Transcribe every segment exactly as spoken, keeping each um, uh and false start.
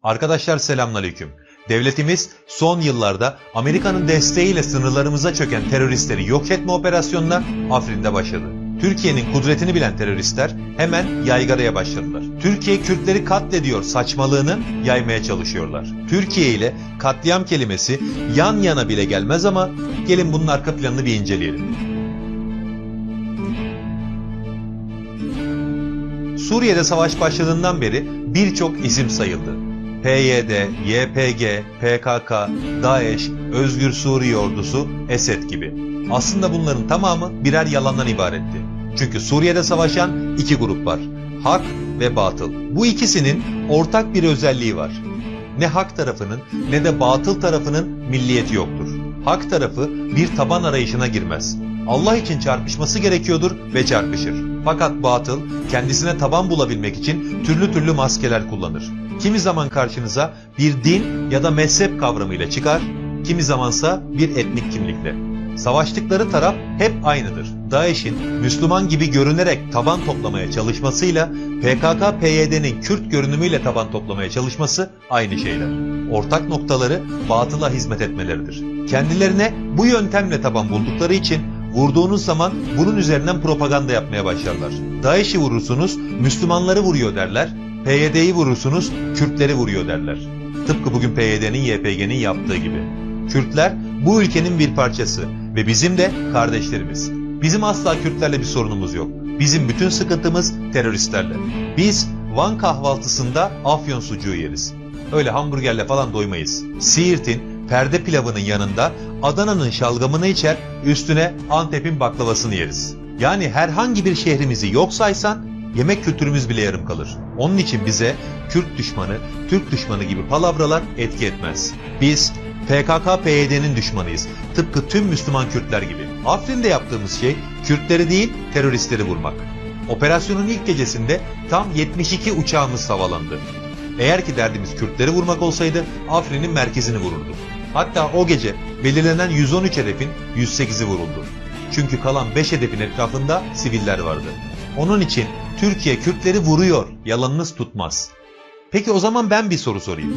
Arkadaşlar selamünaleyküm. Devletimiz son yıllarda Amerika'nın desteğiyle sınırlarımıza çöken teröristleri yok etme operasyonuna Afrin'de başladı. Türkiye'nin kudretini bilen teröristler hemen yaygaraya başladılar. "Türkiye Kürtleri katlediyor" saçmalığını yaymaya çalışıyorlar. Türkiye ile katliam kelimesi yan yana bile gelmez ama gelin bunun arka planını bir inceleyelim. Suriye'de savaş başladığından beri birçok isim sayıldı. P Y D, Y P G, P K K, DAEŞ, Özgür Suriye Ordusu, ESED gibi. Aslında bunların tamamı birer yalandan ibaretti. Çünkü Suriye'de savaşan iki grup var. Hak ve batıl. Bu ikisinin ortak bir özelliği var. Ne hak tarafının ne de batıl tarafının milliyeti yoktur. Hak tarafı bir taban arayışına girmez. Allah için çarpışması gerekiyordur ve çarpışır. Fakat batıl kendisine taban bulabilmek için türlü türlü maskeler kullanır. Kimi zaman karşınıza bir din ya da mezhep kavramıyla çıkar, kimi zamansa bir etnik kimlikle. Savaştıkları taraf hep aynıdır. DAEŞ'in Müslüman gibi görünerek taban toplamaya çalışmasıyla P K K P Y D'nin Kürt görünümüyle taban toplamaya çalışması aynı şeyler. Ortak noktaları batıla hizmet etmeleridir. Kendilerine bu yöntemle taban buldukları için vurduğunuz zaman bunun üzerinden propaganda yapmaya başlarlar. DAEŞ'i vurursunuz, Müslümanları vuruyor derler, P Y D'yi vurursunuz, Kürtleri vuruyor derler. Tıpkı bugün P Y D'nin, Y P G'nin yaptığı gibi. Kürtler bu ülkenin bir parçası ve bizim de kardeşlerimiz. Bizim asla Kürtlerle bir sorunumuz yok. Bizim bütün sıkıntımız teröristlerle. Biz Van kahvaltısında Afyon sucuğu yeriz. Öyle hamburgerle falan doymayız. Siirt'in perde pilavının yanında Adana'nın şalgamını içer, üstüne Antep'in baklavasını yeriz. Yani herhangi bir şehrimizi yok saysan, yemek kültürümüz bile yarım kalır. Onun için bize Kürt düşmanı, Türk düşmanı gibi palavralar etki etmez. Biz P K K P Y D'nin düşmanıyız. Tıpkı tüm Müslüman Kürtler gibi. Afrin'de yaptığımız şey Kürtleri değil, teröristleri vurmak. Operasyonun ilk gecesinde tam yetmiş iki uçağımız havalandı. Eğer ki derdimiz Kürtleri vurmak olsaydı, Afrin'in merkezini vururduk. Hatta o gece belirlenen yüz on üç hedefin yüz sekizi vuruldu. Çünkü kalan beş hedefin etrafında siviller vardı. Onun için Türkiye Kürtleri vuruyor yalanınız tutmaz. Peki o zaman ben bir soru sorayım.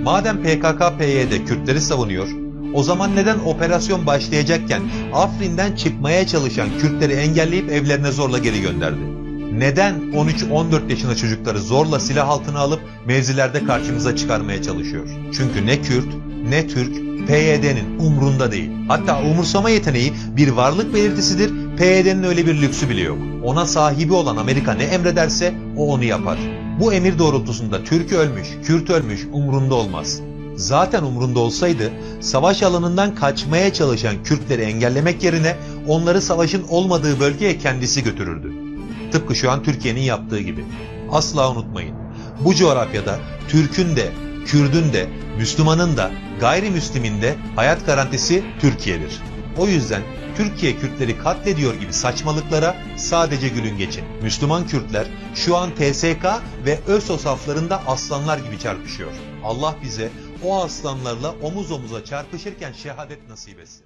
Madem P K K P Y D Kürtleri savunuyor, o zaman neden operasyon başlayacakken Afrin'den çıkmaya çalışan Kürtleri engelleyip evlerine zorla geri gönderdi? Neden on üç on dört yaşında çocukları zorla silah altına alıp mevzilerde karşımıza çıkarmaya çalışıyor? Çünkü ne Kürt, ne Türk P Y D'nin umrunda değil. Hatta umursama yeteneği bir varlık belirtisidir, P Y D'nin öyle bir lüksü bile yok. Ona sahibi olan Amerika ne emrederse o onu yapar. Bu emir doğrultusunda Türk ölmüş, Kürt ölmüş umrunda olmaz. Zaten umrunda olsaydı, savaş alanından kaçmaya çalışan Kürtleri engellemek yerine onları savaşın olmadığı bölgeye kendisi götürürdü. Tıpkı şu an Türkiye'nin yaptığı gibi. Asla unutmayın. Bu coğrafyada Türk'ün de, Kürd'ün de, Müslüman'ın da, gayrimüslimin de hayat garantisi Türkiye'dir. O yüzden Türkiye Kürtleri katlediyor gibi saçmalıklara sadece gülün geçin. Müslüman Kürtler şu an T S K ve ÖSO saflarında aslanlar gibi çarpışıyor. Allah bize o aslanlarla omuz omuza çarpışırken şehadet nasip etsin.